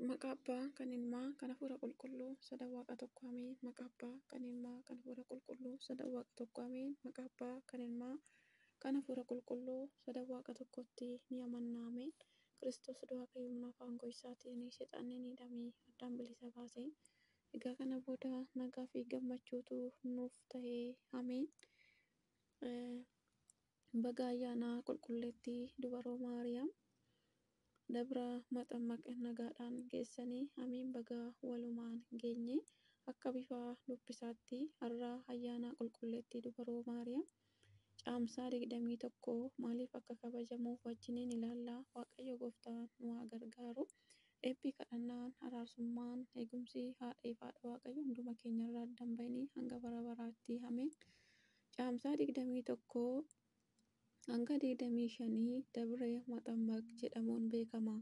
Maqaa Abbaa kan Ilmaa kan Hafuura Qulqulluu sadan Waaqa tokko ameen. Maqaa Abbaa kan Ilmaa kan Hafuura Qulqulluu sadan Waaqa tokko ameen. Maqaa Abbaa kan Ilmaa kan Hafuura Qulqulluu sadan Waaqa tokkotti ni amanna ameen. Kiristoos du'aa ka'ee humna aangoo isaatiin seexanni ni hidhamee addaan bilisa baase. Egaa kana booda nagaa fi gammachuutu nuuf ta'ee ameen. Baga ayyaana qulqulleettii dubaroo Maariyaam Dabra Maxammaq nagaadhaan geessanii ameen baga walumaan geenye. Akka bifa dubbisaatti har'a ayyaana qulqulleettii dubaroo Maariyaam caamsaa 21 maaliif akka kabajamu wajjiniin ilaalla. Waaqayyo gooftaan nu haa gargaaru. Eebbi kadhannaan araarsummaan eegumsi haadha ifaadha Waaqayyo hunduma keenyarraa adda hin bahinii hanga bara baraatti ameen. Caamsaa 21 hanga 25 Dabra Maxammaq jedhamuun beekama.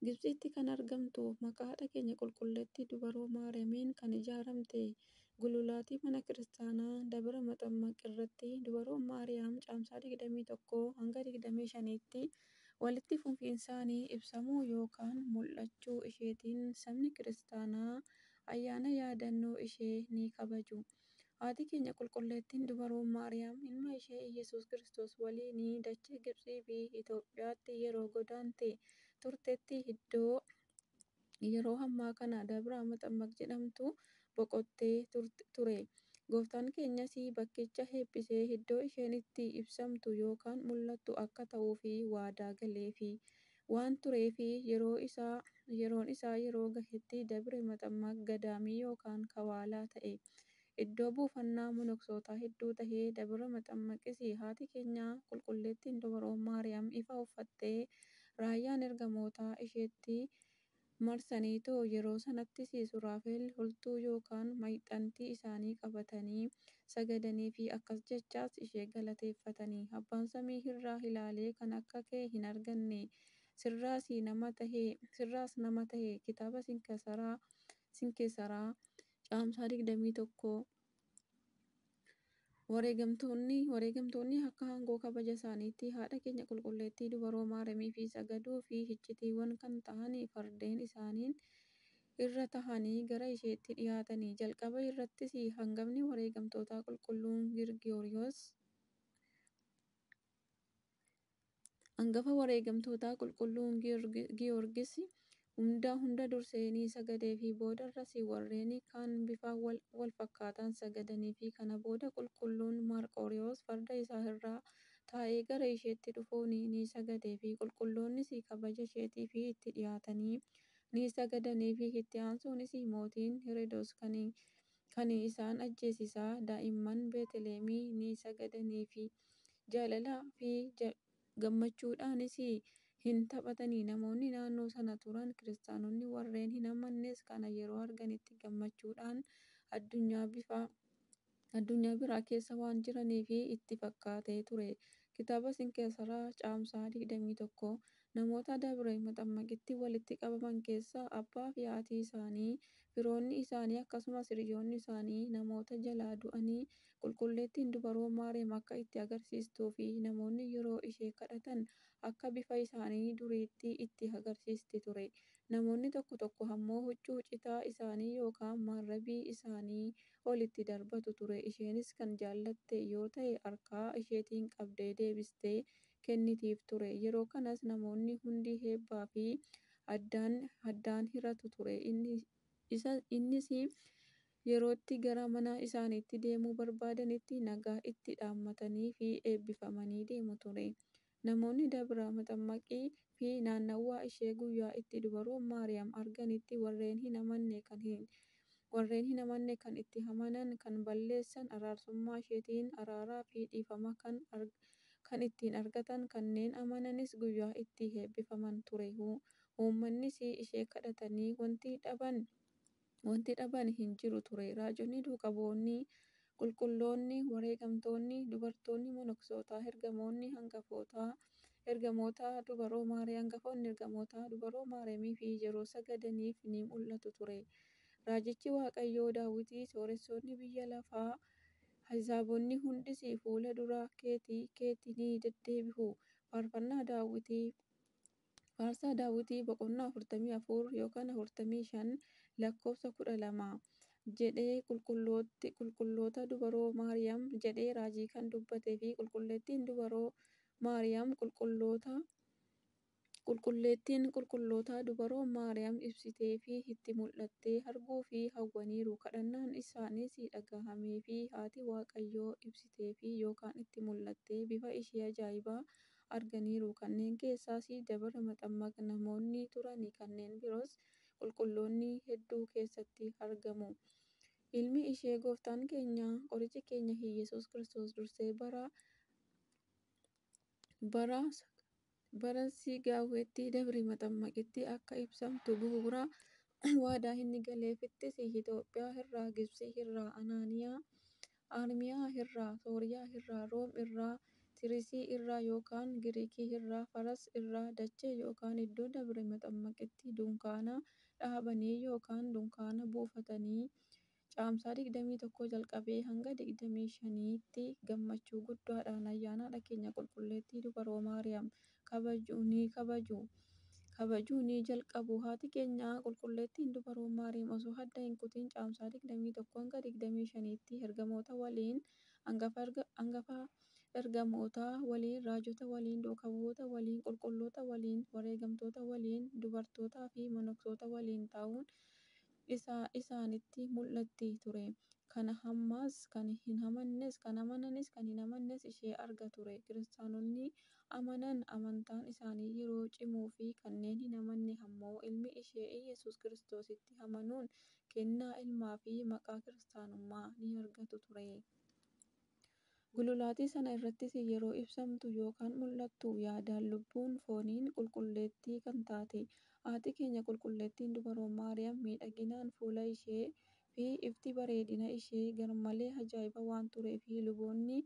Gibxitti kan argamtu maqaa haadha keenya qulqulleettii dubaroo Maariyaamiin kan ijaaramte gululaatii mana kiristaanaa Dabra Maxammaq irratti dubaroon Maariyaam caamsaa 21 hanga 25tti walitti fufiinsaan ibsamuu yookaan mul'achuu isheetiin sabni kiristaanaa ayyaana yaadannoo ishee ni kabaju. Haati keenya qulqulleettiin dubaroon Maariyaam ilma ishee Iyyasuus Kiristoos waliin dachee Gibxii fi Itoophiyaatti yeroo godaante turtetti iddoo yeroo ammaa kana Dabra Maxammaq jedhamtu boqottee ture. Gooftaan keenyas bakkicha eebbisee iddoo isheen itti ibsamtu yookaan mul'attu akka ta'uuf waadaa galeefi waan tureef yeroon isaa yeroo gahetti Dabra Maxammaq gadaamii yookaan kawaalaa ta'e. Iddoo buufannaa monoksootaa hedduu ta'ee Dabra Maxammaqis haati keenya qulqulleettiin dubaroon Maariyaam ifa uffattee raayyaan ergamootaa isheetti marsaniitoo yeroo sanattis Suraafeel holtuu yookaan maxxantii isaanii qabatanii sagadanii fi akkas jechaas ishee galateeffatanii abbaan samii irraa ilaalee kan akka kee hin arganne sirraas nama ta'e kitaaba Sinkisaraa caamsaa 21. Wareegamtoonni akka aangoo kabaja isaaniitti haadha keenya qulqulleettii dubaroo Maariyaamii fi sagaduu fi iccitiiwwan kan ta'an fardeen isaanii irra taa'anii gara isheetti dhiyaatanii. Jalqaba irrattis hangafni wareegamtootaa qulqulluun Girgooriyoos hangafa wareegamtootaa qulqulluun Giyoorgis hunda dursee ni sagadee fi boodarras warreen kaan bifa wal fakkaataan sagadanii fi kana booda qulqulluun Maarqooriyoos farda isaa irra taa'ee gara isheetti dhufuun ni sagadee fi qulqulloonnis kabaja isheetiif itti dhiyaatanii ni sagadanii fi itti aansuunis mootiin Herodoos kan isaan ajjeesisaa daa'imman Beetliheemii ni sagadanii fi jaalalaa fi gammachuudhaanis hin taphatanii. Namoonni naannoo sana turan kiristaanonni warreen hin amannes kana yeroo arganitti gammachuudhaan addunyaa biraa keessa waan jiraniif itti fakkaatee ture. Kitaaba Sinkisaraa caamsaa 21. Namoota Dabra Maxammaqitti walitti qabaman keessaa abbaa fi haati isaanii, firoonni isaanii akkasumas hiriyoonni isaanii namoota jalaa du'anii qulqulleettiin dubaroo Maariyaam akka itti agarsiistuu fi namoonni yeroo ishee kadhatan akka bifa isaanii duriitti itti agarsiisti ture. Namoonni tokko tokko ammoo huccuu citaa isaanii yookaan maarrabii isaanii olitti darbatu ture. Isheenis kan jaallatte yoo ta'e harka isheetiin qabdee deebistee kennitiif ture. Yeroo kanas namoonni hundi eebbaa fi addaan hiratu ture. Innis yerootti gara mana isaaniitti deemuu barbaadanitti nagaa itti dhaammatanii fi eebbifamanii deemu ture. Namoonni Dabra Maxammaqii fi naannawaa ishee guyyaa itti dubaroon Maariyaam arganitti warreen hin amanne kan itti amanan kan balleessan araarsummaa isheetiin araaraa fi dhiifama kan ittiin argatan kanneen amananis guyyaa itti eebbifaman ture. Uummannis ishee kadhatanii wanti dhaban hin jiru ture. Raajonni, duukaa bu'oonni, qulqulloonni, wareegamtoonni, dubartoonni monoksootaa, ergamoonni hangafoota ergamoota dubaroo Maariyaam hangafoonni ergamoota dubaroo Maariyaamii fi yeroo sagadaniif ni mul'atu ture. Raajichi Waaqayyoo Daawit sooressoonni biyya lafaa Ahizaabonni hundis fuula dura keetii ni deddeebi'u. Faarfannaa Daawit. Faarsaa Daawwitii boqonnaa 44 yookaan 45 lakkoofsa 12 jedhee qulqulloota dubaroo Maariyaam jedhee raajii kan dubbatee fi qulqulleettiin dubaroo Maariyaam qulqulleettiin qulqulloota dubaroo Maariyaam ibsitee fi itti mul'attee arguu fi hawwaniiru. Kadhannaan isaaniis dhagahamee fi haati Waaqayyoo ibsitee fi yookaan itti mul'attee bifa ishee ajaa'ibaa arganiiru. Kanneen keessaas Dabra Maxamaq namoonni turan kanneen biroos qulqulloonni hedduu keessatti argamu. Ilmi ishee gooftaan keenya qorichi keenya Iyyesuus Kiristoos dursee bara Sigaawweetti Dabri Maxamaqitti akka ibsamtu bu'uura waadaa inni galeefittis Itoophiyaa irraa, Gibxi irraa, Anaaniyaa, Armiyaa irraa, Sooriyaa irraa, Room irraa, Tirisii irraa yookaan Giriikii irraa, Faras irraa, dachee yookaan iddoo Dabra Maxamaqitti dunkaana dhaabanii yookaan dunkaana buufatanii Caamsaa 21 jalqabee hanga 25tti gammachuu guddaadhaan ayyaana haadha keenya qulqulleettii dubaroo Maariyaam kabajuu ni kabaju. Kabajuu ni jalqabu. Haati keenya qulqulleettiin dubaroo Maariyaam osoo adda hin kutin Caamsaa 21 hanga 25tti ergamoota waliin hangafa ergamootaa waliin, raajota waliin, duuka bu'oota waliin, qulqulloota waliin, wareegamtoota waliin, dubartootaa fi monoksoota waliin ta'uun isaanitti mul'atti ture. Kana ammas kan hin amannes kan amananis kan hin amannes ishee arga ture. Kiristaanonni amanan amantaan isaanii yeroo cimuu fi kanneen hin amanne ammoo ilmi ishee Iyyesuus Kiristoositti amanuun kennaa ilmaa fi maqaa kiristaanummaa ni argatu ture. Gululaatii sana irrattis yeroo ibsamtu yookaan mul'attu yaadaan lubbuun fooniin qulqulleettii kan taate haati keenya qulqulleettiin dubaroo Maariyaam miidhaginaan fuula ishee fi ifti bareedina ishee garmalee ajaa'iba waan tureef luboonni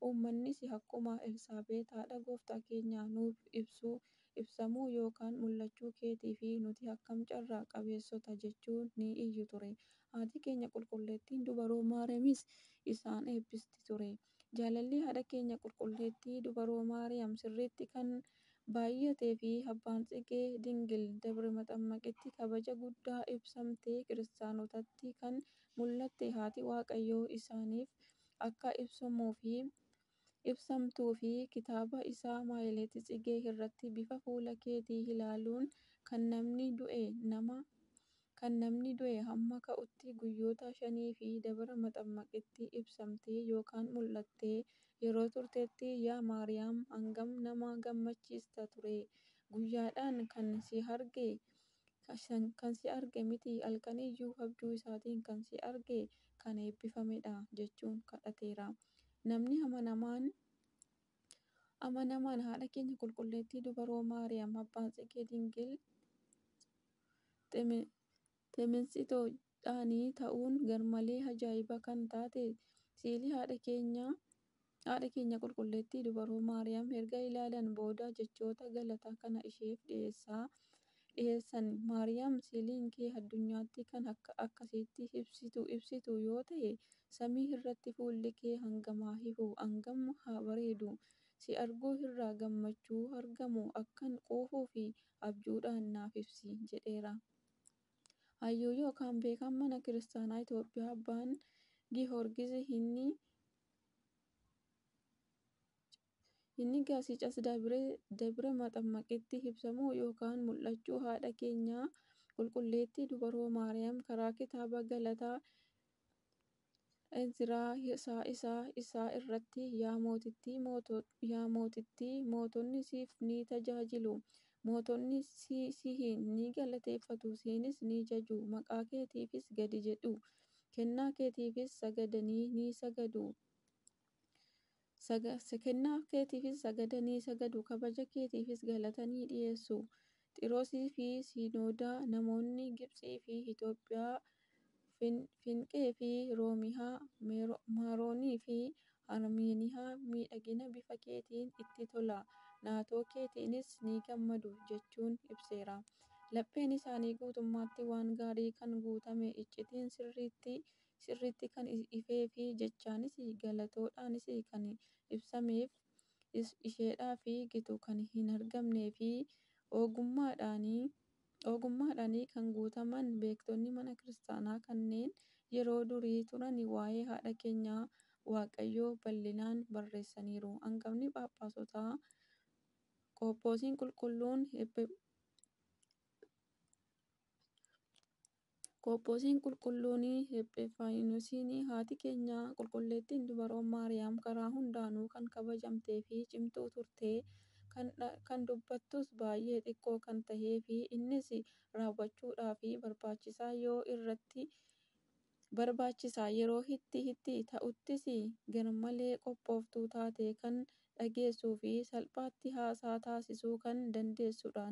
uummannis akkuma Elsaabeet haadha gooftaa keenyaa nuuf ibsamuu yookaan mul'achuu keetiif nuti akkam carraa qabeessota jechuun ni iyyu ture. Haati keenya qulqulleettiin dubaroo Maariyaamis isaan eebbisti ture. Jaalalli haadha keenya qulqulleettii dubaroo Maariyaam sirriitti kan baay'atee fi abbaan Tsigee Dingil Dabra Maxamaqitti kabaja guddaa ibsamtee kiristaanotatti kan mul'atte haati Waaqayyoo isaaniif akka ibsamtuu fi kitaaba isaa Maayileet Tsigee irratti bifa fuula keetii ilaaluun kan namni du'e hamma ka'utti guyyoota shaniif Dabra Maxamaqitti ibsamtee yookaan mul'attee yeroo turtetti yaa Maariyaam hangam nama gammachiista ture. Guyyaadhaan kan si arge miti halkan iyyuu abjuu isaatiin kan si arge kan eebbifamedha jechuun kadhateera. Namni amanamaan haadha keenya qulqulleettii dubaroo Maariyaam abbaan Tsigee Dingil Temensitoodhaan ta'uun garmalee ajaa'iba kan taate siilii haadha keenya qulqulleettii dubaroo Maariyaam erga ilaalan booda jechoota galataa kana isheef dhiyeessan. Maariyaam siiliin kee addunyaatti kan akkasitti ibsitu yoo ta'e samii irratti fuulli kee hangam haa ifu, hangam haa bareedu. Si arguu irraa gammachuu argamu akkan quufuu fi abjuudhaan naaf ibsi jedheera. Hayyuu yookaan beekaan mana kiristaanaa Itoophiyaa Abbaan Giyoorgis inni Gaasicaas Dabra Maxamaqitti ibsamuu yookaan mul'achuu haadha keenya qulqulleettii dubaroo Maariyaam karaa kitaaba galataa Inziraa isaa irratti yaa mootittii mootonni siif ni tajaajilu, mootonni si'iin ni galateeffatu, siinis ni jaju, maqaa keetiifis gadi jedhu, kennaa keetiifis sagadanii ni sagadu. Kennaa keetiifis sagadanii sagadu, kabaja keetiifis galata ni dhiyeessu. Xiiroosii fi Siinoodaa namoonni Gibxii fi Itoophiyaa, Finqee fi Roomiyaa, Maaroonii fi Armeeniyaa miidhagina bifa keetiin itti tola, naatoo keetiinis ni gammadu jechuun ibseera. Lapheen isaanii guutummaatti waan gaarii kan guutame, icciitiin sirriitti kan ifee fi jechaanis galatoodhaanis kan ibsameef isheedhaaf gitu kan hin argamnee fi Ogummaadhaan kan guutaman beektonni mana kiristaanaa kanneen yeroo durii turan waa'ee haadha keenya Waaqayyoo bal'inaan barreessaniiru. Angafni Phaaphaasotaa Qoophoosiin Qulqulluun Ephiphaaniyos haati keenya Qulqulleettiin Dubroo Maariyaam karaa hundaanuu kan kabajamtee fi cimtuu turte, kan dubbattus baay'ee xiqqoo kan tahee fi innis raawwachuudhaaf barbaachisaa yeroo itti itti ta'uttis garmalee qophooftuu taatee kan dhageessuu fi salphaatti haasaa taasisuu kan dandeessudha.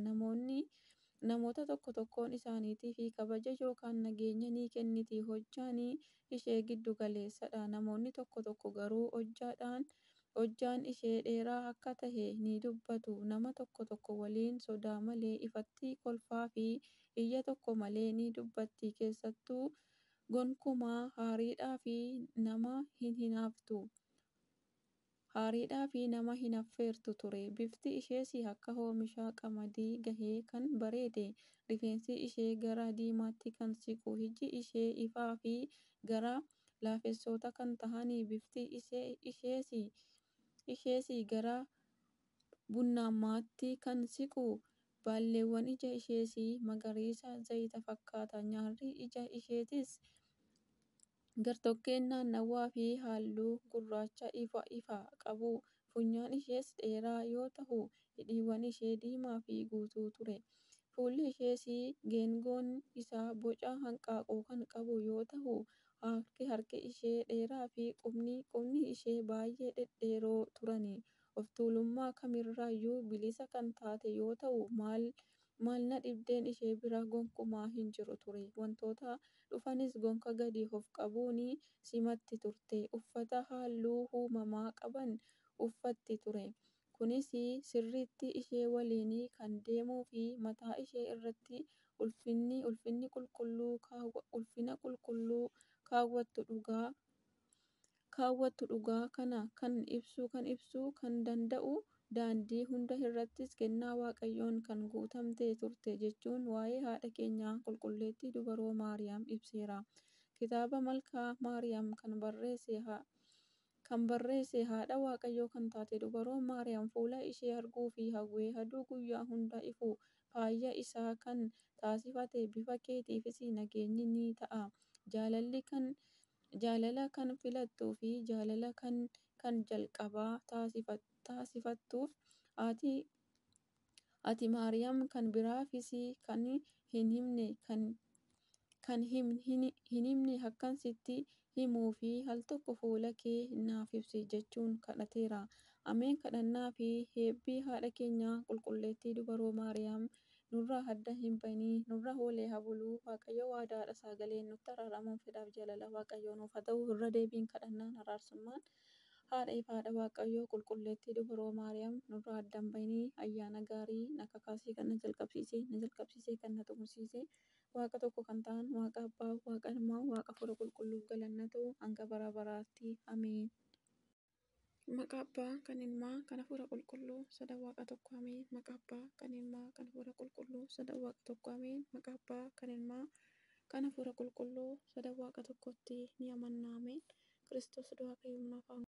Namoota tokko tokkoon isaaniitiif kabaja yookaan nageenya ni kenniti. Hojjaan ishee giddu galeessadha. Namoonni tokko tokko garuu hojjaan ishee dheeraa akka tahe ni dubbatu. Nama tokko tokko waliin sodaa malee ifatti kolfaa fi iyya tokko malee ni dubbatti. Keessattuu gonkumaa aariidhaaf nama hin affeertu ture. Bifti ishees akka oomisha qamadii gahee kan bareede, rifeensi ishee gara diimaatti kan siqu, ijji ishee ifaa fi gara laafessota kan tahan, bifti ishees gara bunnaammaatti kan siqu, baalleewwan ija ishees magariisa zayita fakkaata. Nyaarri ija isheetis gartokkeen naannawaa fi halluu gurraacha ifa qabu. Funyaan ishees dheeraa yoo tahu hidhiiwwan ishee diimaa fi guutuu ture. Fuulli ishees geengoon isaa boca hanqaaquu kan qabu yoo tahu harki harki ishee dheeraa fi qubni qubni ishee baay'ee dhedheeroo turan. Oftuulummaa kamirraayyuu bilisa kan taate yoo tahu maal na dhibdeen ishee bira gonkumaa hin jiru ture. Wantoota dhufanis gonka gadi of qabuun simatti turte. Uffata halluu uumamaa qaban uffatti ture. Kunis sirriitti ishee waliin kan deemuu fi mataa ishee irratti ulfina qulqulluu kaawwattu dhugaa kana kan ibsuu kan danda'u daandii hunda irrattis kennaa Waaqayyoon kan guutamte turte jechuun waa'ee haadha keenya Qulqulleettii Dubroo Maariyaam ibseera. Kitaaba Malkaa Maariyaam kan barreesse haadha Waaqayyoo kan taate Dubroon Maariyaam fuula ishee arguuf hawwee aduu guyyaa hunda ifu faaya isaa kan taasifate bifa keetiifis nageenyi ni ta'a. Jaalala kan filattuu fi jaalala kan jalqaba taasifattuuf ati Maariyaam kan biraafis kan hin himne akkan sitti himuuf altokko fuula kee naaf ibsi jechuun kadhateera. Ameen. Kadhannaa fi eebbi haadha keenya Qulqulleettii Dubroo Maariyaam nurraa adda hin bahin, nurra oolee haa bulu. Waaqayyo waadaadha sagaleen nutti araaramuun fedhaaf jaalala Waaqayyoo nuuf haa ta'u. Irra deebiin kadhannaan araarsummaan haadha ifaadha Waaqayyoo Qulqulleettii Dubroo Maariyaam nurraa adda hin bahin. Ayyaana gaarii na kakaasee kan na jalqabsiise, na jalqabsiisee kan na xumursiise Waaqa tokko kan ta'an Waaqa Abbaa, Waaqa Ilmaa, Waaqa Hafuura Qulqulluuf galanni haa ta'u hanga bara baraatti. Ameen. Maqaa Abbaa kan Ilmaa kan Hafuura Qulqulluu sadan Waaqa tokko Ameen. Maqaa Abbaa kan Ilmaa kan Hafuura Qulqulluu sadan Waaqa tokko Ameen. Maqaa Abbaa kan Ilmaa kan Hafuura Qulqulluu sadan Waaqa tokkotti ni amanna. Ameen. Kiristoos du'aa ka'ee humna afaan